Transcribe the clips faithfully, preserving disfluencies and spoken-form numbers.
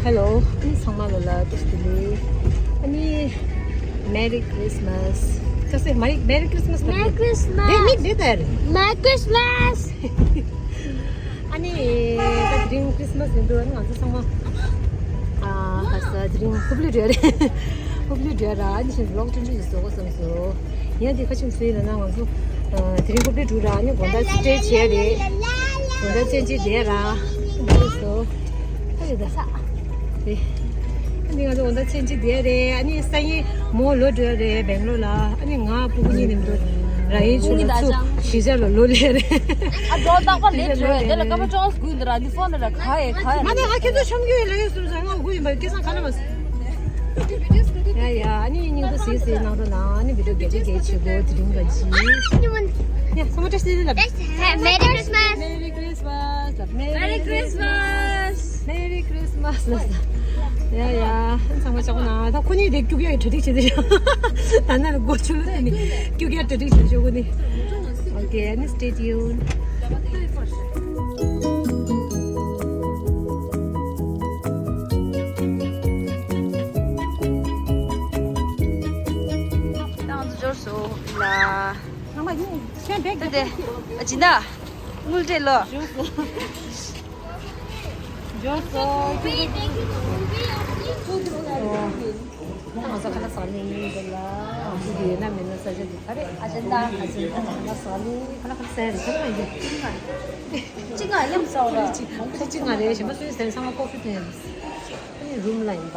Hello, ཨ་ནི་ཚང་མ་ལ་ལ་བཀྲ་ཤིས་བདེ་ལེགས། ཨ་ནི་Merry Christmas. ཅག་སེ་Merry Merry Christmas. Merry Christmas. They meet later. Merry Christmas. ཨ་ནི་ད་དེ་རིང་Christmas ཡིན་འདུག་ཨ་ནི་ང་ཚོ་ཚང་མ་ཨ་ཁ་ས་དེ་རིང་ཧུབ་ལི་འགྲོ་ཡ་རེད། ཧུབ་ལི་འགྲོ་ཡ་ར། ཨ་ནི་ཞིག་ལོག་ཅུང་ཅུང་ཞིག་བཟོ་དགོས་བསམ་སོང་། ཡིན་ན་དེ་ཁ་ཆུང་སུ་ཡིན་ན་ང་ཚོ་དེ་རིང་ཧུབ་ལི་འགྲོ་ར། ཨ་ནི་དགོང་དག་སི་ཊེ་བྱས་རེད། དགོང་དག་ཚན་གཅིག་བསྡད་ར། འདུག་སོ། ཨ་ཡོད་ད་ས། དེ། ཨ་ནི་ང་ཚོ་དགོང་དག་ཚན་གཅིག་བསྡད་རེད། ཨ་ནི་སང་ཉིན་མོ་ལོག་འགྲོ་རེད་བེང་ལོར་ལ། ཨ་ནི་ང་སྤུ་གུ་གཉིས་ནི་མི་འདུག་ར་ཡིན་ཆུ་ལ་ཚུགས་གཞིས་ཆགས་ལ་ལོག་ལེ་རེད། ཨ་འགྲོ་རྟག་པར་ལེབ་བྱོས། དེ་ལ་སྐར་མ་ཅོག་སྒུག་འདི་ར་འདི་ཕོན་འདི་ར་ག་ཡེ་ག་ཡེ། མ་ནི་ང་ཁྱེད་ཚོ་ཤོམ་རྒྱུ་ཡོད་ལ་ཡོད་སུ་ཟ་ང་དགུ་ཡིན་པ་སྐལ་བཟང་ག་ལ་མ་སུ། ཡ་ཡ། ཨ་ནི་སྙིང་པོ་སིལ་སིལ་གནང་རོགས་གནང་། ཨ་ནི་བི་ཌིའོ་རྒྱ་ཆེ་རྒྱ་ཆེ་བྱེད་དགོས་དེ་རིང་ག་ཅི། ཡ་ཚང་མ་བཀྲ་ཤིས་བདེ་ལེགས་ལབ། Merry Christmas. Merry Christmas. Merry Christmas. ལ་ཡ་ཡ། ཚང་མ་ཆག་ན་ད་ཁོ་གཉིས་དེ་སྐྱུག་ཡ་གྲ་སྒྲིག་བྱེད་དེ་ཤོག་ད་ན་ལ་སྒོ་ཆུ་ལ་དེ་ནི་སྐྱུག་ཡ་གྲ་སྒྲིག་བྱེད་ཤོག་ཁོ་གཉིས། Okay, and stay tuned. ཏང་འཛུལ་སོ་ལ། ད་དེ་ཨ་ཅི་ན་དངུལ་སྤྲད་ལོ། འབྱོར་སོང་། ང་ཚོ་ཁ་ལག་ཟ་ནི་ཡིན་འདི་ལ། འདི་ཡོད་ན་མེད་ན་ས་ཆ་འདི་ག་རེ། ཨ་ཅེ་ད། ཨ་ཅེ་ད་ཁ་ལག་ཟ་ནི་ཁ་ལག་ཁ་ལག་ཟ་ཡ་རེད་ཁ་ལག་ཡིན། ཅི་ང་ཡམ་ཟ་བ་ར། ཅི་ཅི་ང་རེད་གཞན་པ་སུ་ཡིན་ཟེར་ཚང་མ་ཀོ་ཧྥི་ཐོན་ཡིན། ཨ་ནི་རུམ་ལ་ཡིན་པ།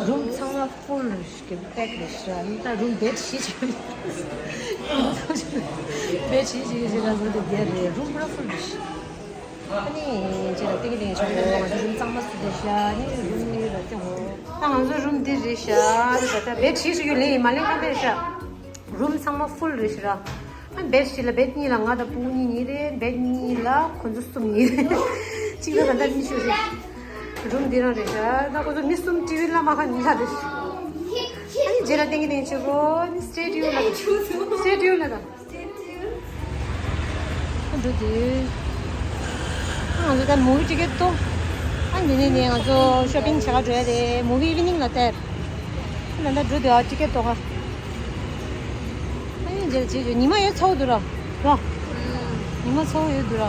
རུམ་ཚང་མ་ཧྥུལ་རེད་ཤག་པེག་རེད་ཤག་ཨ་ནི་ད་རུམ་བེད་བཞི་ཅིག་བེད་བཞི་ཅིག་ཅིག་ལ་བཟོ་དེ་བསྡད་རེད། རུམ་པུ་ར་ཧྥུལ་རེད་ཤག་ཨ་ནི་ཅེ་ལ་ཏིང་ཏིང་ཆོག་གོ་ང་ཚོ་རུམ་གཙང་མ་བཟོས་བསྡད་ཤག་ཨ་ནི་རུམ་གཉིས་ལ་ཏེ་ཧོ། ད་ང་ཚོ་རུམ་འདི་རེད་ཤག་ད་ད་བེད་བཞི་ཞིག་ཡོད་ལེ་ཡིན་མ་ལེ་ཁང་པའི་ཤག་རུམ་ཚང་མ་ཧྥུལ་རེད་ཤག་ར། ཨ་བེད་བཞི་ལ་བེད་གཉིས་ལ་ང་དང་སྤུ་གུ་གཉིས་གཉིས་རེད། བེད་གཉིས་ལ་ཁོ་ཚོ་གསུམ་གཉིས་རེད། གཅིག་ལ་ད་ལྟ་གཉིས་ཤོག་རེད། རུམ་འདི་རང་རེད་ཤག་ད་ཁོ་ཚོ་མི་གསུམ་ཊི་ཝི་ལ་མ་ཁ་གཉིས་ལ་རེད་ཤག་ཨ་ནི་རྗེས་ལ་ཏིང་ཏིང་ཆོག་གོ་ཨ་ནི་stay tuned ལ་stay tuned ལ་ད། འགྲོ་དུས། ང་ཚོ་ད་མུ་བི་ཊི་ཀེ་ཊི་ཏོ། ཨ་འདི་ནས་ནས་ང་ཚོ་ཤོ་པིང་བྱེད་ག་འགྲོ་ཡ་རེད། མུ་བི་ཨི་ཝི་ནིང་ལ་སྟེར། ཨ་ད་ལྟ་འགྲོ་དུས་ཨ་ཊི་ཀེ་ཊི་ཏོ་ག་ཨ་ཡིན་རྗེས་རྗེས་རྗེས་ཉི་མ་ཡོད་ཚ་བོ་འདུག་ར། ར། ཉི་མ་ཚ་བོ་ཡོད་འདུག་ར།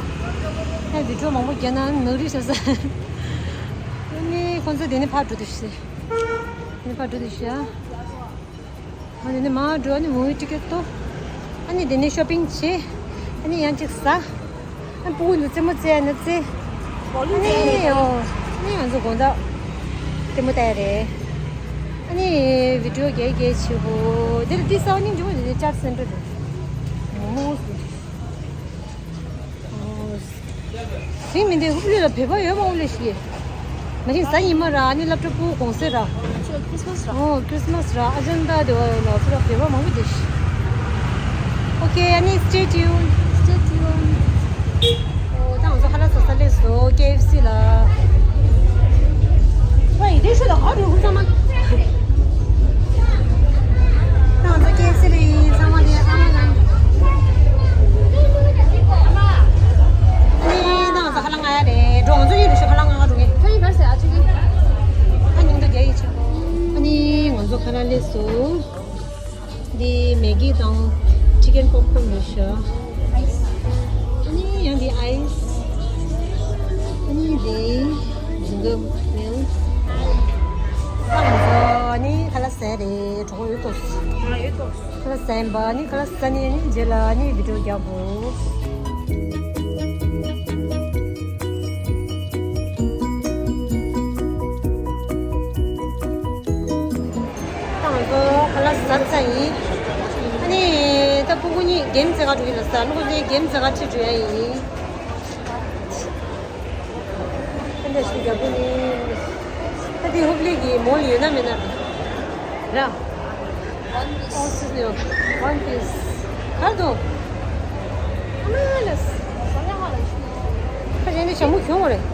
ཨ་བི་ཌི་ཡོ་མང་པོ་རྒྱག་ན་ནོར་རི་ཤ་ས། ཨ་ནི་ཁོང་ཚོ་དེ་ནས་ཕར་འགྲོ་དུས་ཤི། དེ་ནས་ཕར་འགྲོ་དུས་ཤི་ཨ། ཨ་ནི་མར་འགྲོ། ཨ་ནི་མུ་བི་ཊི་ཀེ་ཊི་ཐོབ། ཨ་ནི་དེ་ནས་ཤོ་པིང་བྱེད། ཨ་ནི་ཡང་ཅིག་ཟ། ཨ་ནི་སྤུ་གུ་ལ་རྩེད་མོ་རྩེ་ན་རྩེ། ཨ་ནི་ཨོ། ཨ་ནི་ང་ཚོ་དགོང་དག་ལྟད་མོ་ལྟ་ཡ་རེད། ཨ་ནི་བི་ཌི་ཡོ་རྒྱག་རྒྱག་བྱེད་དགོས། འདིར་འདི་ས་བོན་ཉིན་ཇུ་མོ་འདི་ནས་ཅར་སེན་ཊར་རེད། མོ་མོ་སུ། ཨོ། ཟིན་མི་འདི་ཧུབ་ལི་ལ་བོད་པ་ཡོད་མ་ཧུབ་ལི་ཞིག་མ་རིང་གཟའ་ཉི་མ་ར་ཨ་ནི་སློབ་གྲྭ་སྤུ་གུ་གུང་སེང་ར། ཁྱོད་ཁྲིས་མས་ར། ཨོ་ཁྲིས་མས་ར་ཨ་ཇན་ཌ་དེ་བ་ཡོད་ལ་ཚུར་བོད་པ་མང་པོ་འདུག་ཨོ་ཁེ་ཨ་ནི་stay tuned. Stay tuned. ཨོ་ད་ང་ཚོ་ཁ་ལག་ཟ་ས་སླེབས་སོང་ཀེ་ཨེཕ་སི་ལ། ཝེ་དེ་ཤོད་ད་ག་རེ་ཧུར་ཚང་མ། ང་ཚོ་ཀེ་ཨེཕ་སི་ལ་ཡིན་ཚང་མ་ལ་ཨ་མ་ལ། ཨ་ནི་ང་ཚོ་ཁ་ལག་ང་ཡ་རེད་འགྲོ། ང་ཚོ་ཡིན་རུ་ཤོད་ཁ་ལག་ང་ང་འགྲོ་ངེས། ཁ་ཡིན་གར་ཟེར་ཨ་ཅུ་གི། ཨ་ཉིང་དུ་རྒྱ་ཡིས་ཆེ། ཨ་ནི་ང་ཚོ་ཁ་ལག་སླེབས་སོང་། འདི་མེ་གི་དང་ཅི་ཀན་པོབ་ཀོན་རེད་ཤག་ཨ་ནི་ཡང་འདི་ཨའི་སི། ཨ་ནི་འདི་ཛིང་ག་མིལ། ཨ་ནི་ཁ་ལག་ཟས་རེད། གྲོགས་ཡོད་དོ། ང་ཡོད་དོ། ཁ་ལག་ཟས་པ་ནི་ཁ་ལག་ཟས་ནི་ནི་རྗེས་ལ་ནི་བི་ཌི་ཡོ་རྒྱག་གོ། ད་ང་ཚོ་ཁ་ལག་ཟ་ཚར་ཡིན། ཨ་ནི་ད་སྤུ་གུ་གཉིས་གེམ་རྩེ་ག་འགྲོ་གི་ལ་ཟ་ལོ་ཁོ་ཚོའི་གེམ་རྩེ་ག་ཁྲིད་འགྲོ་ཡ་ཡིན། ཨ་འདྲ་ཞིག་རྒྱག་གོ་ནི། ད་དེ་ཧུབ་ལི་གི་མོལ་ཡོད་ན་མེད་ན་ར། One piece. One piece. གར་དུ། ཨ་མ་ལ། ཁ་ཅན་ནི་ཞྭ་མོ་གྱོང་བ་རེད།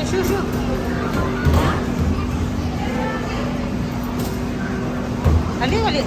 ཤུ་ཤུ། ག་ལེ་ག་ལེ།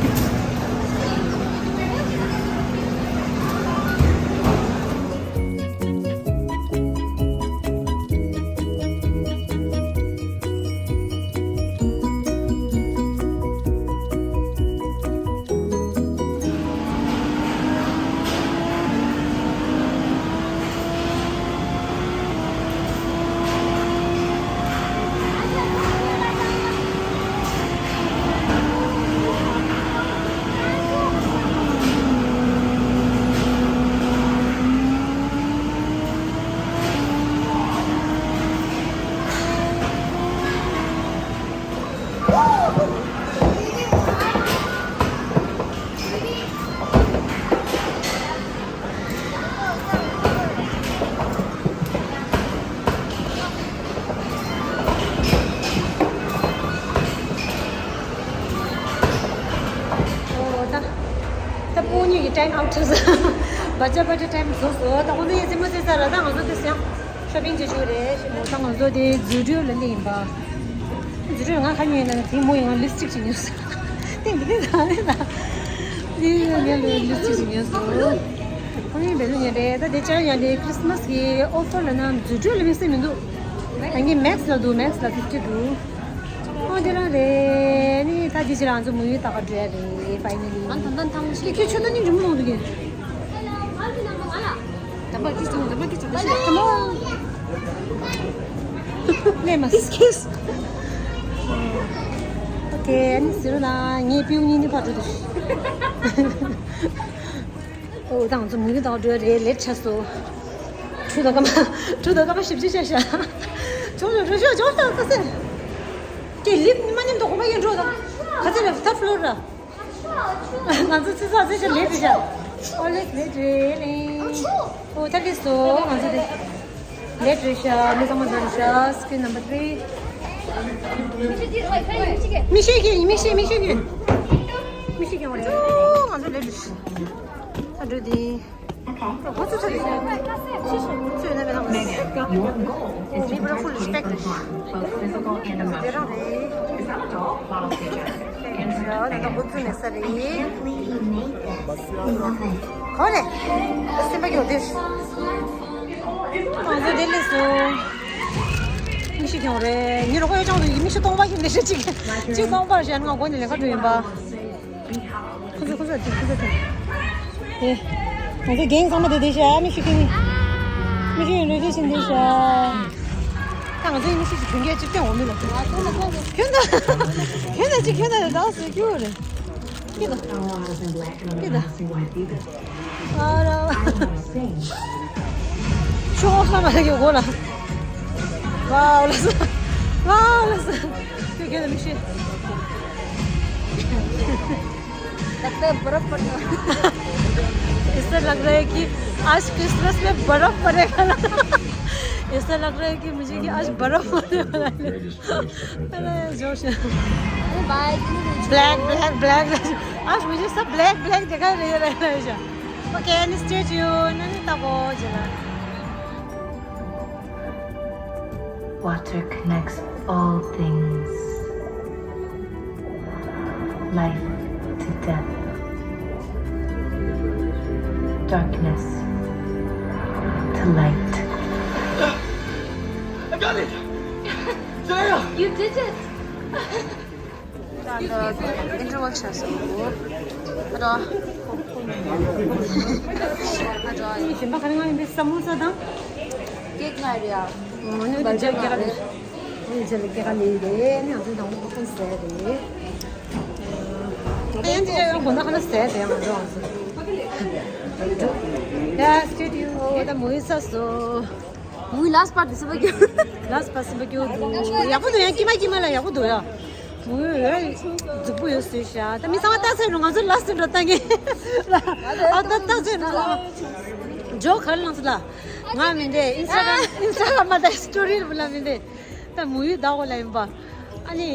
ད་ད་སྤུན་གཉིས་ཀྱི་time out ཐུབ་སོང་། བ་ཅ་བ་ཅ་time རྫོགས་སོང་། ད་ཁོང་ཚོ་ཡང་རྩེད་མོ་རྩེ་ཚར་ར། ད་ང་ཚོ་དེ་སང་shopping བྱེད་རྒྱུ་རེད། ད་ང་ཚོ་དེ་རྫུ་འཕྲུལ་ལ་སླེབས་ཡིན་པ། རྫུ་འཕྲུལ་ང་ཁ་ཉོས་ན་དེ་མོ་ཡིན། ང་ལིབ་སི་ཊིག་ཅིག་ཉོས་སོང་། དེ་འདི་ག་རེད་ད། དེ་ངས་ལིབ་སི་ཊིག་ཅིག་ཉོས་སོང་། ཁོང་གཉིས་བེ་ལུ་ཉོས་རེད། ད་དེ་ཅར་ཡང་དེ་Christmas གི་offer ལ་ན་རྫུ་འཕྲུལ་ལ་དམིགས་བསལ་མི་འདུག་ད་ངས་Max ལ་འདུག Max ལ་fifty འདུག་ཨོ་དེ་རང་རེད། ནི་ད་དེ་ཕྱིར་ང་ཚོ་མུ་ཡུ་ལྟ་ག་འགྲོ་ཡ་རེད། Finally ང་ད་ལྟ་ཐང་ཤེས། ཁྱོད་ཆོས་ད་ནི་འགྲིམ་ལོང་འདུག་གི། ད་མ་ཀི་ཅུང་ད་མ་ཀི་ཅུང་ཤེས། ད་མ་ལེ་མ། Kiss kiss. Okay ཨ་ནི་ཟེར་རོ་ན་ངའི་པིའུ་གཉིས་ནི་ཕར་འགྲོ་འདུག་ཨོ་ད་ང་ཚོ་མུ་ཡུ་ལྟ་ག་འགྲོ་ཡ་རེད། late ཆགས་སོང་། ཁྲུ་དང་སྐར་མ་ཁྲུ་དང་སྐར་མ་བཞི་བཅུ་ཆགས་ཤག་ཇོ་ཇོ་ཇོ་ཇོ་ཇོ་ད་ད་སེ། ཀེ་ལིབ་མ་ཉམས་དོ་གོ་མ་ཡིན་འགྲོ་ད། ག་ཚེ་རེད་ཐ་ཕ་ལོར་ར། ང་ཚོ་ཚེ་ས་ཚེ་ཤ་ལེ་ཏི་ཤ། Always late རེད་ལེ། ཨོ་ད་ལེ་སོ་ང་ཚོ་དེ། Late རེད་ཤག་མི་ཚང་མ་འགྲོ་རེད་ཤག Screen number three. མི་ཤེས་ཀྱི་མི་ཤེས་མི་ཤེས་ཀྱི། མི་ཤེས་ཀྱི་ང་ཚོ་late རེད་ཤག་ད་འགྲོ་དེ། ཁོ་ཚོ་ཚོ་ཚོ་ཡོད་ན་མེད་ན་མི་པར་full respect རེད། དེ་རང་རེད། ཡ་ད་ཁོ་ཚོ་མེད་ས་རེད། ག་རེ། སེམས་པ་སྐྱོ་དེ། ང་ཚོ་དེ་ལས་སོ། མི་ཤི་ཀྱང་རེད། ཉི་རོ་ཁོ་ཡོད་ཅང་དུ་ཡིན། མི་ཤི་སྟོང་པ་ཞིག་ལས་ཤ་གཅིག་གཅིག་སྟོང་པར་བྱས་ན་ང་སྒོ་ནས་ལས་ཀ་འགྲོ་ཡིན་པ། ཁོ་ཚོ་ཁོ་ཚོ་དེ་ཁོ་ཚོ་དེ། དེ། ང་ཚོ་རྒན་ཚང་མ་དེ་དེ་བྱ་མི་ཤི་ཁྱིམ་མི་ཤི་ཡོད་འགྲོ་དེ་བཞིན་དེ་བྱ། ད་ང་ཚོ་མི་ཤི་ཅིག་གྱོན་མཁན་ཅིག་སྟེང་འོང་མི་ལ། ཁྱོད་ད། ཁྱོད་ད་ཅིག་ཁྱོད་ད་ཡོད་ད་ཟེར་རྒྱུ་རེད། ཀི་ད། ཀི་ད། ཨ་ར། ཤོག་ཁ་མ་ལ་གི་གོ་ལ། ཝའོ་ལ་ས། ཝའོ་ལ་ས། ཁྱོད་ཁྱོད་ད་མི་ཤི། लगता है बर्फ पड़ने वाला। ऐसा लग रहा है कि आज क्रिसमस में बर्फ पड़ेगा ना। ऐसा लग रहा है कि मुझे कि आज बर्फ पड़ने वाला है। अरे जोश। अरे भाई, क्यों नहीं? Black black black। आज मुझे सब black black दिखाई दे रहा है। Okay, and stay tuned. Water connects all things. Life to death. Darkness to light. I got it! Jaya! You did it! ད་ལྟ་interval བྱས་སོང་། ཨ་ད། ཨ་ད། གཞན་པ་ག་རེ་མངགས་ཡིན་པས། ས་མོ་ས་དང་། ཀེག་མངགས་རེད་ཡ། ཨོ་ནི་འདི་རྗེས་ཀེག་རེད། ཨོ་ནི་རྗེས་ལ་ཀེག་ལེན་རེད། ནི་ང་ཚོ་དང་པོ་ཁོ་ཚོ་ཟས་རེད། ཨ་ཡང་འདི་ཡང་དགོང་དག་ཁ་ན་ཟས་རེད་ཡང་ང་ཚོ་ང་ཚོ། ཡ་stay tuned། ཨོ་ད་མོ་ཡི་ས་སོ། ངའི་last part དེ་སེམས་པ་སྐྱོ། Last part སེམས་པ་སྐྱོ་འདུག་ཡག་པོ་འདུག་ཡང་དཀྱིལ་མ་དཀྱིལ་མ་ལ་ཡག་པོ་འདུག་ཡ། ངའི་རྫིག་པོ་ཡོད་ཟེར་ཤག་ད་མི་ཚང་མ་ལྟ་ཚར་རུང་ང་ཚོ་last འགྲོ་ལྟ་ངེས། ཨ་ད་ལྟ་ཚར་རུང་ཇོ་གར་ལངས་སོང་ལ། ང་མི་འདེ་Instagram Instagram མ་ད་story ལ་མི་འདེ། ད་མོ་ཡི་ཟླ་འོ་ལ་ཡིན་པ། ཨ་ནི་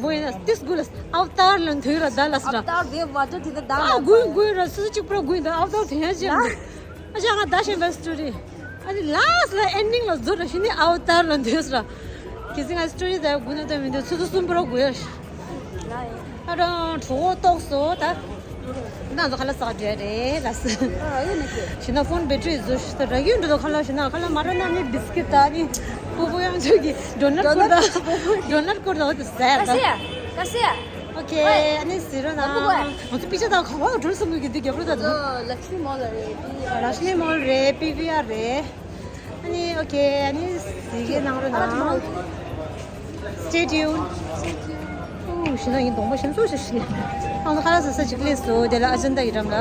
མོ་ཡིན་ན་ཏིས་དགུ་ལ་avatar ལ་འཐུས་ར་ད་ལ་སི་ར། Avatar དེ་བ་ཅོ་དེ་ད་ད་ཨ་དགུ་དགུ་ར་སུ་གཅིག་པུ་ར་དགུ་ཡིན་ད་avatar དེ་ཡང་ཅི་ཡང་མི་འདུག་ཅག་ང་ད་ཤེས་པའི་སི་ཊོ་རི། ཨ་ནི་ལཱ་སི་ལ་ཨེན་ཌིང་ལ་འཛུལ་ར་ཤི་ནི་ཨ་ཝ་ཏར་ལ་འདུས་ར། གལ་སྲིད་ང་སི་ཊོ་རི་ད་དགུ་ན་ད་མི་འདུག་ཆུ་ཚོད་གསུམ་པོ་ར་དགུ་ཡ་ཤི། ཨ་རང་གྲོད་ཁོག་ལྟོགས་སོང་ད། ང་ཚོ་ཁ་ལག་ཟ་འགྲོ་རེད་ལ་སི། ཞི་ན་ཕོན་བེ་ཊི་རི་རྫོགས་ཤི་ད་ར་ཡུན་འགྲོ་དོ་ཁ་ལག་ཞི་ན་ཁ་ལག་མ་ར་ན་ནི་བི་སི་ཀིཊ་ད་ནི་སྤུ་གུ་ཡང་ཆུ་གི་ཌོ་ནཊ་ཁུར་ད་ཌོ་ནཊ་ཁུར་ད་འོ་དེ་ཟས་ད། ཨོ་ཁེ། ཨ་ནི་ཟེར་རོ་ན། ང་ཚོ་པི་ཅ་ད་ག་བ་འགྲོ་སོང་གི་འདི་རྒྱབ་རོ་ད། ལ་ཤི་མོལ་རེད། ལ་ཤི་མོལ་རེད། པི་ཝི་ཨར་རེད། ཨ་ནི་ཨོ་ཁེ། ཨ་ནི་ཟི་གེ་ནང་རོ་ན། Stay tuned. ཨུ་ཤི་ན་ཡིན་གདོང་པ་ཤིན་སོ་ཤི་ཤི། ཨང་ཁ་ལག་ཟ་ས་ཅིག་ལས་སོ་དེ་ལ་ཨ་ཇན་ད་ཡི་རམ་ལ།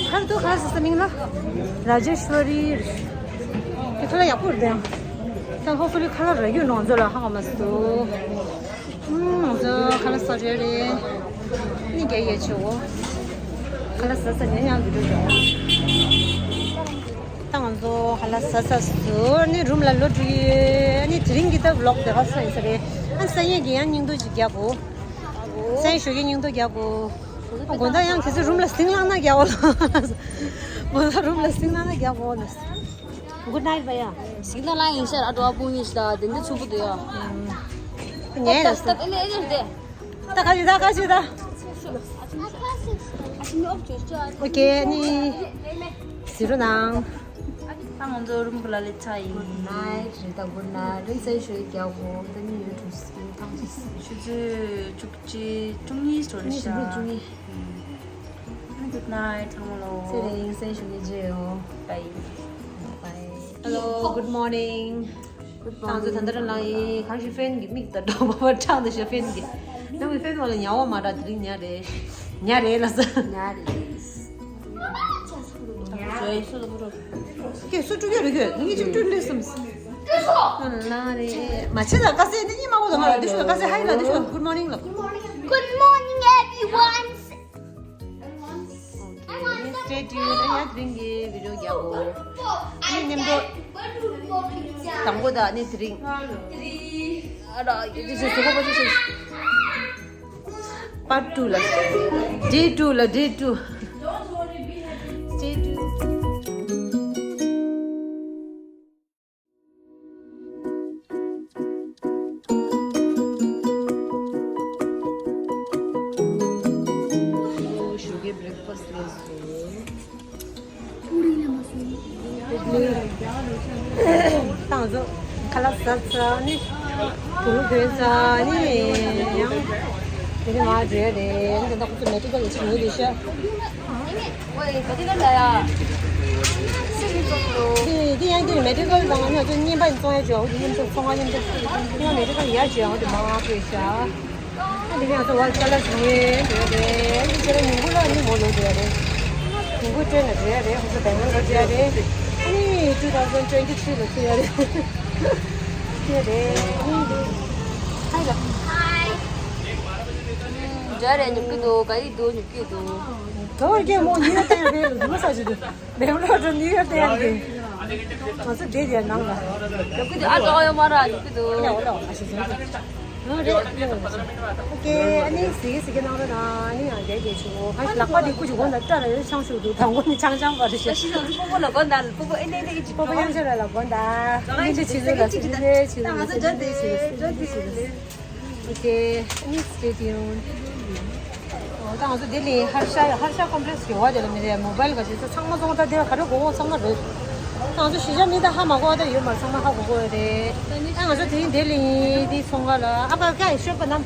ཁར་དུ་ཁ་ལག་ཟ་ས་མིང་ལ། ར་ཇེ་ཤི་ཝ་རི། དེ་ཁ་ལག་ཡག་པོ་རེད་དེ། ད་ཧོ་ཕུ་ལི་ཁ་ལག་ར་ཡོད་ནོ་ང་ཚོ་ལ་ཧ་གོ་མ་སོང་། ཨུམ། ང་ཚོ་ཁ་ལག་ཟ་རེད་རེད། ནི་རྒྱ་ཡས་ཆེ་བོ། ཁ་ལག་ཟ་ས་ཉན་ཡང་འདུག་འགྲོ་ཞོག་ད་ང་ཚོ་ཁ་ལག་ཟ་ས་ཟུར་ནི་རུམ་ལ་ལོ་དྲུག་ཡོད་ནི་དེ་རིང་གི་ད་ཝི་ལོག་དེ་ག་ས་ཡིན་ས་རེད། ཨ་ས་ཡན་གི་ཡང་སྙིང་དོ་ཅིག་རྒྱག་གོ་ས་ཡན་ཞོ་གི་སྙིང་དོ་རྒྱག་གོ་ཨ་དགོང་དག་ཡང་དེ་ཚོ་རུམ་ལ་སིང་ལངས་ན་རྒྱག་གོ་ལ། དགོང་དག་རུམ་ལ་སིང་ལངས་ན་རྒྱག་གོ་ལ། Good night བ་ཡ། ཞིག་ན་ལ་ཡིན་ཤར་ཨ་འགྲོ་བ་སྤུན་ཉེ་ཞིག་ད་དེ་འདི་ཚུགས་པོ་འདུག་ཡ། ཉལ་ཡ་ད་ད་ཨེ་ནས་ཨེ་ནས་དེ། ད་ག་ཞིག་ད་ག་ཞིག་ད། ཨོ་ཁེ་ནི། ཟི་རོ་ནང་། ད་ང་ཚོ་རུམ་བུ་ལ་ལེ་ཚ་ཡིན། Good night རེད་ད། Good night རིང་སེ་ཞོ་ཡི་རྒྱག་གོ་ད་ནི་ཡོད་འགྲོ་སི་ཐང་ཆི་སི། ཆུ་ཚོད་བཅུ་གཅིག་བཅུ་གཉིས་འགྲོ་རེད་ཤག་བཅུ་གཉིས། Good night ཚང་མ་ལོ། ཚེ་རིང་སེ་ཞོ་ཡི་རྗེ་ཡོ། Bye. Bye. Hello, good morning. ང་ཚོ་ད་ལྟ་རང་ལངས་ཡིན། གང་ཞིག་ཧྥེན་གྱི་མིག་ད་འགྲོ་བ་བ་ཁྲག་འདི་ཞིག་ཧྥེན་གྱི། ནང་གི་ཧྥེན་བ་ལ་ཉལ་བ་མ་འདྲ་དེ་རིང་ཉལ་རེད། ཉལ་རེད་ལ་ས། ཉལ་རེད། ཀྱེ་སུ་སྤྲུལ་ཡོད་རེད་ཁྱོད་ངས་ཅིག་སྤྲུལ་ལས་སམ། ལ་རེད་མ་བྱེད་ད་ཀ་སེ་འདི་གཉིས་མ་གོ་ད་མ་ར་འདི་ཤོད་ཀ་སེ་ཧའི་ལ་འདི་ཤོད། Good morning ལ། Good morning everyone. Stay tuned. ཡ་དེ་རིང་གི་བི་ཌི་ཡོ་རྒྱག་གོ་ཨ་ནི་མཉམ་དུ་དང་པོ་དང་ཨ་ནི་དེ་རིང་ཨ་ར་ཡ་དེ་ཞིག་སུ་གོ་པ་དེ་ཞིག Part two ལ། Day two ལ། Day two. Stay tuned. ཞོགས་ཀའི་བྷི་རེག་ཕ་སི་ལས་སོ། ཏང་ཟོ་ཁ་ལག་ཟ་ཚར་ནི། བུ་ལུ་གོན་ཚར་ནི། ཡང་དེ་ནི་ང་འགྲོ་ཡ་རེད། འདི་འདྲ་ཁོ་ཚོ་མེ་ཊི་ཀལ་ལ་བྱེད་ཡོད་རེད་ཤག་ཨོ་ཡེ་ག་དེ་ག་ལ་ཡ། སེམས་ཙོག་ལོ། དེ་དེ་ཡང་དེ་མེ་ཊི་ཀལ་དང་ང་ཚོ་བརྙན་པ་བཙོང་ཡ་བྱོས། འོ་དེ་མཉམ་དུ་ཚོང་ཁང་མཉམ་དུ་མཉམ་མེ་ཊི་ཀལ་ཡ་བྱོས། འོ་དེ་མ་བྱོས་ཤག་ཨ་དེ་ནས་ང་ཚོ་ཝལ་ཅ་ལག་ཞིག་ཉོས་འགྲོ་ཡ་རེད། ཨ་ནི་ཁྱེད་རང་ཉིན་གུང་ལ་ཨ་ནི་མོ་ལོ་འགྲོ་ཡ་རེད། ཉིན་གུང་ཏྲེན་ལ་འགྲོ་ཡ་རེད། ཁོ་ཚོ་བེང་ལོར་ལ་འགྲོ་ཡ་རེད། ཨ་ནི་two thousand twenty three ལ་ཚུད་ཡ་རེད། དེ་རེད། ཨ་ནི་ཧའི་ལ། འདྲ་རེད། ཉོབ་ཀྱི་འདུག་ག་རེ་འདུག་ཉོབ་ཀྱི་འདུག་ག་བར་སྐྱེ་མོ་ཉིན་ལ་བསྟན་ཡ་རེད། ལུས་མ་ས་ཞིག་འདུག་བེང་ལོར་དུ་ནིའུ་ཡོག་དེ་ཡང་དེ། ང་ཚོ་བསྡད་དེ་ནང་ལ། ཡོད་ཀི་འདུག་ཨ་ཀྲོག་ཡོད་མ་ར་ཡོད་ཀི་འདུག་ཡ་འོ་ལ་འོ་ཞེས་ཟེར་གྱི། ཨ་རེད་ཨ་ནི་ཟི་གི་ཟི་གི་གནང་རོགས་གནང་། ཨ་ནི་ཡང་རྒྱ་རྒྱ་ཆུ་བོ་ཁ་ཤས་ལག་པ་དེ་ཀུ་ཅིག་གོན་ད་སྐྲ་ལ་ཡོད་ཆང་ཞུགས་འདུག་དང་པོ་ནི་ཆང་ཆང་པ་རེད་ཤག་ཤི་ན་སྤོ་བོ་ལ་གོན་ད་སྤོ་བོ་ཨེ་ནས་ནས་ཀི་ཅིག་སྤོ་བོ་ཡང་ཆེ་ར་ལ་གོན་ད། ཨ་ནི་ཆི་ཟེར་ལ་ཆི་ཟེར་ཆི་ཟེར་ཆི་ཟེར། ད་ང་ཚོ་འདྲ་དེ་འདྲ་དེ་ཆི་ཟེར། Okay, please stay tuned. ད་ང་ཚོ་ལྡི་ལི་ཧར་ཤ་ཧར་ཤ་ཀོམ་པི་ལེགས་ཡོད་པ་དེ་ལ་མི་རེད། མོ་བྷལ་ག་ཞིག་ཚོ་ཚང་མ་ཚང་མ་ད་དེ་ག་རེ་དགོས་དགོས་ཚང་མ་རེད། ད་ང་ཚོ་གཞིས་ཆགས་མི་ད་ཧ་མ་གོ་བ་ད་ཡོད་མ་རེད། ཚང་མ་ཧ་གོ་གོ་རེད། ད་ང་ཚོ་དེ་རིང་ལྡི་ལི་ཡིན། དེ་ཚོང་ཁང་ལ་ཨ་ཀ་ཀ་ཤོད་པ་ནམ།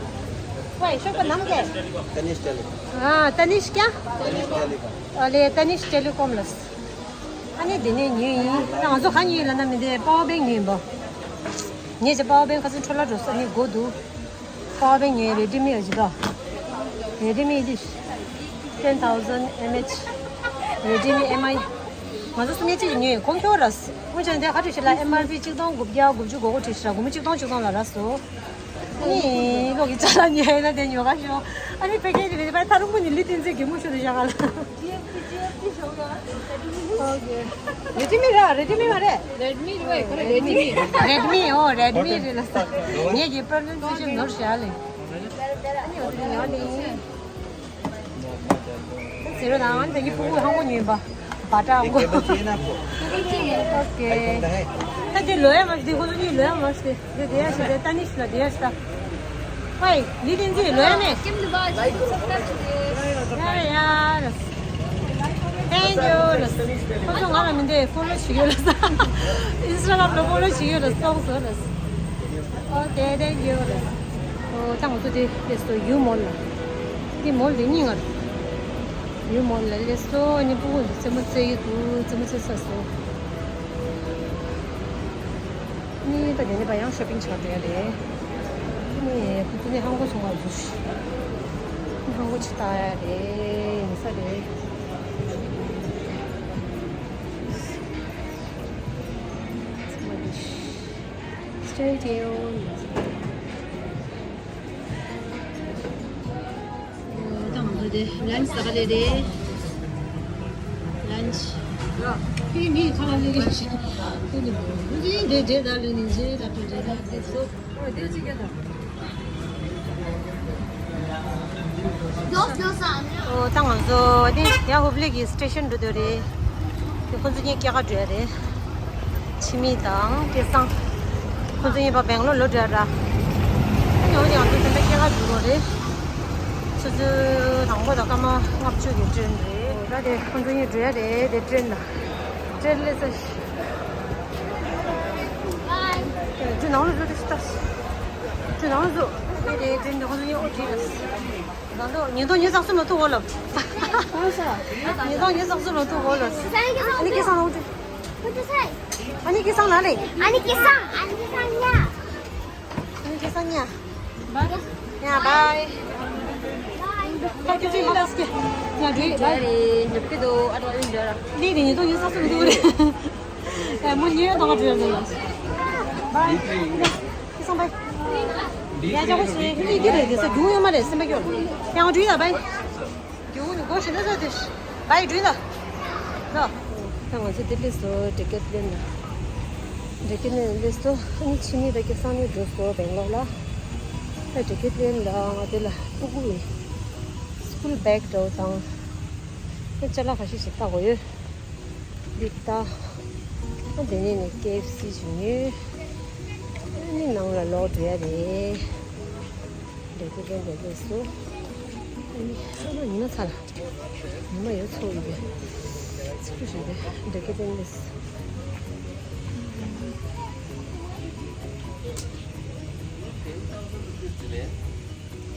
ཀ་ཤོད་པ་ནམ་གས། Tanish Telecom. ཨ་ཏ་ནིཤ་ཀྱ། Tanish Telecom. ཨ་ལེ་ཏ་ནིཤ་ཊེ་ལི་ཀོམ་ལ། ཨ་ནི་དེ་ནས་ཉོས་ཡིན། ང་ཚོ་ག་ཉོས་ལ་ན་མི་འདི་པ་ཝར་བེང་ཉོས་ཡིན་པ། ངས་ཀྱི་པ་ཝར་བེང་ཁ་སང་འཕྲོ་བརླག་འགྲོ་ས་ནི་དགོས་འདུག་པ་ཝར་བེང་ཉོས་རེ་ཌི་མི་ཨ་ཇི་ད། རེ་ཌི་མི་འདི། ten thousand mAh རེ་ཌི་མི་ཨེམ་ཨའི། ང་ཚོ་སུམ་ཉིས་གཅིག་ཉོས་ཡིན། གོང་ཁྱོད་ར། སྔོན་ཆད་འདི་ཁ་བྲིས་ཤིག་ལ་ཨེམ་ཨར་པི་གཅིག་སྟོང་དགུ་བརྒྱ་དགུ་བཅུ་གོ་གོ་བྲིས་ཤིག་ར། དགུ་མི་གཅིག་སྟོང་གཅིག་སྟོང་ལ་ར་སོ། ནི་ལོག་གི་ཅ་ལག་ཉོས་ཡིན་ན་དེ་ཉོ་ག་ཤོག་ཨ་ནི་ཕ་གི་དེ་རེད་པ། ད་རུང་པོ་ནི་ལི་ཏིན་ཙེ་གི་མུ་ཤོ་དེ་བཞག་ག་ལ། ཨོ་ཀེ། རེ་ཌི་མི་ར་རེ་ཌི་མི་མ་རེད། རེད་མི་རེད་པ། ཁོ་རེ་ཌི་མི། རེད་མི། ཨོ་རེད་མི་རེད་ལ་ས། ངས་ཀྱི་པར་ནན་ཙེ་ཅིག་ནོར་བཞག་ལེ། ཨ་ནི་ཡོད་དེ་ཡོད་ནི། ཟེར་རོ་དང་ཨ་ནི་ད་ཀྱི་ཕྲུ་གུ་ཧང་པོ་ཉོས་པ། बाटा हमको। एक टेबल चाहिए ना आपको? Okay. IPhone का है? ད་དེ་ལོས་མ་ཤེས། ཁོ་ཚོ་གཉིས་ལོས་མ་ཤེས། དེ་དེ་ཡ་ཤེས། དེ་ཏ་ནིཤ་ལ་དེ་ཡ་ཤེས་ད། ཧོའི་ལི་ཏིན་ཙི་ལོས་མེད། ཡ་ཡ་ལ། Thank you ལ། ཁོ་ཚོ་ང་ལ་མི་འདི་ཕོ་ལོ་བྱེད་ཡོད་ལ། ཨིན་སི་ཊ་གྷ་རམ་ལ་ཕོ་ལོ་བྱེད་ཡོད་ལ། སོང་སོང་ལ། ཨོ་དེ་thank you ལ། ཨོ་ད་ང་ཚོ་དེ་སླེབས་སོང་ཡུ་མོལ་ལ། དེ་མོལ་དེ་རྙིང་ང་རེད། ཡུ་མོལ་ལ་སླེབས་སོང་། ཨ་ནི་སྤུ་གུ་འདི་རྩེད་མོ་རྩེ་གི་འདུག་རྩེད་མོ་རྩེ་ཚར་སོང་། ཨ་ནི་ད་དེ་ནས་ཕར་ཡང་ཤོ་པིང་བྱ་འགྲོ་ཡ་རེད། ཨ་ནི་ཁོ་ཚོ་ནི་ཧང་གོ་སོང་བ་འདུག་ཧང་གོ་ཅིག་ལྟ་ཡ་རེད། ཡིན་ས་རེད། རྩེད་མོ་འདི། Stay tuned. ད་ང་ཚོ་དེ་ལན་ཆི་ཟ་ག་སླེབས་རེད། ལན་ཆི། ཡ། ཁྱེད་མིའི་ཁ་ལ་སླེབས་རེད། ཁྱེད་ནི་འདི་འདྲེ་ད་ལོས་ནི་འདྲེ་ད་ལྟོས་འདྲེ་ད་ལྟོས་སོ། ཨོ་དེ་ཅི་ག་ད། ཨོ་ད་ང་ཚོ་དེ་ཡ་ཧུབ་ལི་གི་སི་ཊེ་ཤན་འགྲོ་འདོད་རེད། དེ་ཁོ་ཚོ་གཉིས་སྐྱེལ་ག་འགྲོ་ཡ་རེད། ཆི་མི་དང་སྐལ་བཟང་། ཁོ་ཚོ་གཉིས་ཕར་སྦེང་ལོར་ལོག་འགྲོ་ཡ་ར། ཨ་ནི་འོ་དེ་ང་ཚོ་དེ་འདྲ་སྐྱེལ་ག་འགྲོ་དགོས་རེད། ཆུ་ཚོད་དང་པོ་དང་སྐར་མ་ལྔ་བཅུ་གི་ཊེན་རེད། ད་དེ་ཁོ་ཚོ་གཉིས་འགྲོ་ཡ་རེད། དེ་ཊེན་ལ། ཊེན་སླེབས་ཚར། ཁྱོད་ནང་ལ་འགྲོ་དེ་ཤི་ཏོ། ཁྱོད་ནང་ལ་འགྲོ། དེ་དེ་ཊེན་དེ་ཁོ་ཚོ་གཉིས་ཨོ་ཊི་ལ། ད་དུང་ཉིས་སྟོང་ཉི་ཤུ་རྩ་གསུམ་ལ་ཐུག་འོ་ལབ། གང་ས། ཉིས་སྟོང་ཉི་ཤུ་རྩ་གསུམ་ལ་ཐུག་འོ་ལབ། ཨ་ནི་སྐལ་བཟང་ལ་འོ་དེ། ཨ་ནི་སྐལ་བཟང་ལ་རེད། ཨ་ནི་སྐལ་བཟང་། ཨ་ནི་སྐལ་བཟང་ཉ། ཨ་ནི་སྐལ་བཟང་ཉ། བའི། ཡ་བའི། ཁ་ཁྱོད་ཚོའི་མ་ཁ་སྐྱེ། ཡ་བའི་བའི། ཉོབ་ཀི་དོ་ཨ་ཏོ་ཨིན་འདྲ། ལི་དེ་ཉིས་སྟོང་ཉི་ཤུ་རྩ་གསུམ་འདུག་རེད། ཨ་མོ་ཉེ་ཡོད་དང་བྲལ་ནས། བའི། སྐལ་བཟང་བའི། ཡ་ཅག་པོ་ཞིག་ལི་དེ་རེད། དེ་ས་རྒྱུ་ཡོད་མ་རེད། སེམས་པ་སྐྱོ། ཡ་ང་འགྲུལ་ཡ་བའི། རྒྱུ་ནི་སྒོ་ཕྱེ་ན་ས་དེ། བའི་འགྲུལ་ད། ད། ད་ང་ཚོ་དེ་སླེབས་སོང་། ཊི་ཀེ་ཊི་ལེན་ལ། ཊི་ཀེ་ཊི་ལེན་སླེབས་སོང་། ཨ་ནི་ཆི་མི་དང་སྐལ་བཟང་གཉིས་འགྲོ་སོང་སྦེང་ལོར་ལ། ད་ཊི་ཀེ་ཊི་ལེན་ལ་ང་དེ་ལ་སྤུ་གུ་ཡི་སི་ཀུལ་བེག་འདྲ་བོ་དང་། ཨ་ཅ་ལག་ཁ་ཤས་ཤིག་ལྟ་དགོས་ཡོད། འདི་ལྟ། ཨ་དེ་ནས་ནི་ཀེ་ཨེཕ་སི་ཞིག་ཉོས། ཨ་ནི་ནང་ལ་ལོག་འགྲོ་ཡ་རེད། འདྲ་སྐད་ལྡན་འདྲ་སླེབས་སོང་། ཨ་ནི་ཨ་མ་ཉི་མ་ཚ་ལ། ཉི་མ་ཡོད་ཚོ་ཡོད་པས། ཚིག་པོ་ཞིག་རེད། འདྲ་སྐད་ལྡན་སླེབས།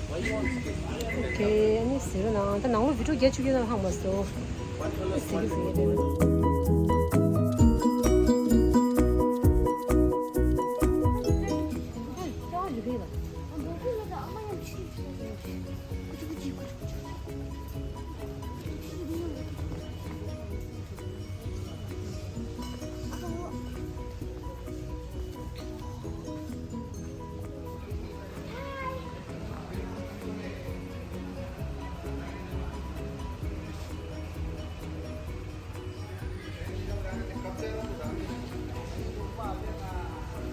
ཨོ་ཁེ། ཨ་ནི་ཟེར་རོ་ནང་ད་ནང་ལོགས་བི་ཌིའོ་རྒྱག་བཅུག་གི་ན་ཧང་མ་སོ། ཨ་ཟེར་གི་ཟེར་གི་རེད།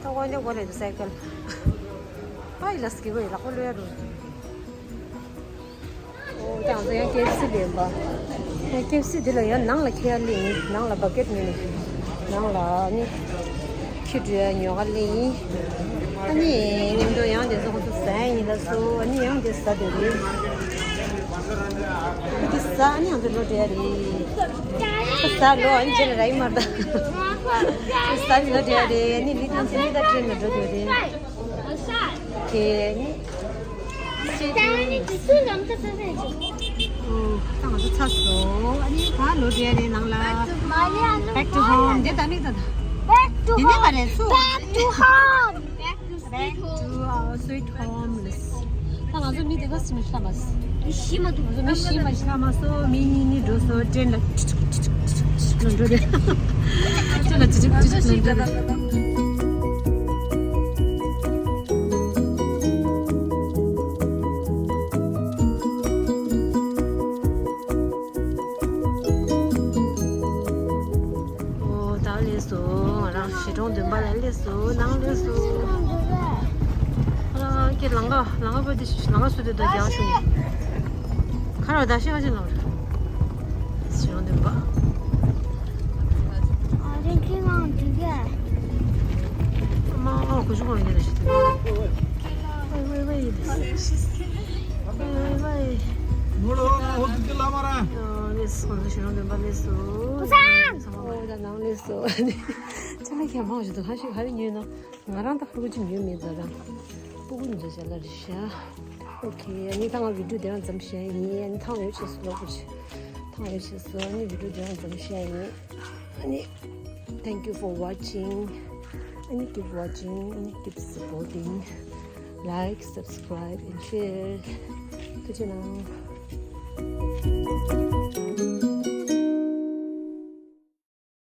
ད་དབང་ཆ་གོ་ལེ་དུ་སའི་ཀལ། ཨ་ཡི་ལ་སྐྱིད་པོ་ཡི་ལག་པ་ལོས་ཡ་རུ། ཨོ་ད་ང་ཚོ་ཡང་ཀེ་ཨེཕ་སི་ལེན་པ། ཡང་ཀེ་ཨེཕ་སི་འདི་ལ་ཡང་ནང་ལ་ཁྱེར་ཡ་ལེན་ཡིན། ནང་ལ་བ་ཀེ་ཊི་ཉོས་ནས་ནང་ལ་ནི་ཁྱི་འགྲོ་ཡ་ཉོ་ག་ལེན་ཡིན། ཨ་ནི་མཉམ་དུ་ཡང་དེ་ཚོ་ཁོ་ཚོ་ཟ་ཡ་ཡིན་ལ་སོ། ཨ་ནི་ཡང་དེ་ཟ་དེ་རེད། ཁོ་དེ་ཟ། ཨ་ནི་ང་ཚོ་ལོ་འགྲོ་ཡ་རེད། ཟ་ལོ། ཨ་ནི་རྗེས་ལ་ར་ཡི་མར་ད། ཟ་ནི་ལོ་འགྲོ་ཡ་རེད། ཨ་ནི་ལི་ཏན་ཚེ་ནི་ད་ཊེན་ལ་འགྲོ་དགོས་རེད། དེ་ནི། ད་ང་ཚོ་ཚར་སོང་། ཨ་ནི་ད་ལོ་འགྲོ་ཡ་རེད་ནང་ལ། Back to home. དེ་ད་ནི་ད་ད། Back to home. དེ་ནི་མ་རེད་སུ། Back to home. Back to our sweet home. ད་ང་ཚོ་མི་དེ་ག་སུ་མི་ཤ་མ་སུ། མི་ཤི་མ་འདུག་ང་ཚོ་མི་ཤི་མ་ཤ་མ་སོ། མི་གཉིས་གཉིས་འགྲོ་སོ། ཊེན་ལ་འགྲོ་རེད། ཊེན་ལ་ཅི་ཅི་ཅི་ཅི་འགྲོ་རེད། ཨོ་ད་སླེབས་སོང་། ང་རང་གཞིས་གྲོང་བདུན་པ་ལ་སླེབས་སོང་། ནང་སླེབས་སོང་། ཨ་ཀྱེ་ལང་ཀ་ལང་ཀ་པ་དེ་ལང་ཀ་སུ་དེ་དོ་རྒྱག་ཤུ་ནི། ཁ་ར་ད་ཤི་ཁ་ཅི་ལང་ར། གཞིས་གྲོང་བདུན་པ། ཁོ་ཚོ་གང་ཡིན་ལ་ཞིག་དེ། ཝེ་ཝེ་ཝེ་ཝེ་ཝེ་ཝེ། ནོར་ལ་ཧོ་ཏི་ལ་མ་ར། ཨ་ལེས་ཁོང་ཚོ་ཞེ་དྲག་འདོན་པ་ལེས་སོ། ཨོ་ད་ནང་ལེས་སོ། ཅ་ལག་ག་མང་ཞིག་འདུག་ཧ་ཤིག་ཧ་རི་ཉོས་ན། ང་རང་ད་ཧ་གོ་ཅི་ཉོས་མེད་ད་རང་། སྤུ་གུ་འདི་ཚོ་ཅ་ལག་རེད་ཤག་ཨོ་ཁེ། ཨ་ནི་ད་ང་བི་ཌིའོ་དེ་རང་ཙམ་བཤད་ཡིན། ཨ་ནི་ཐང་ཡོད་ཆེ་སུ་ལོག་གི་ཆེ། ཐང་ཡོད་ཆེ་སུ། ཨ་ནི་བི་ཌིའོ་དེ་རང་ཙམ་བཤད་ཡིན། ཨ་ནི། Thank you for watching. ཨ་ནི་keep watching. ཨ་ནི་keep supporting. Like, subscribe and share. ཐུགས་རྗེ་གནང་།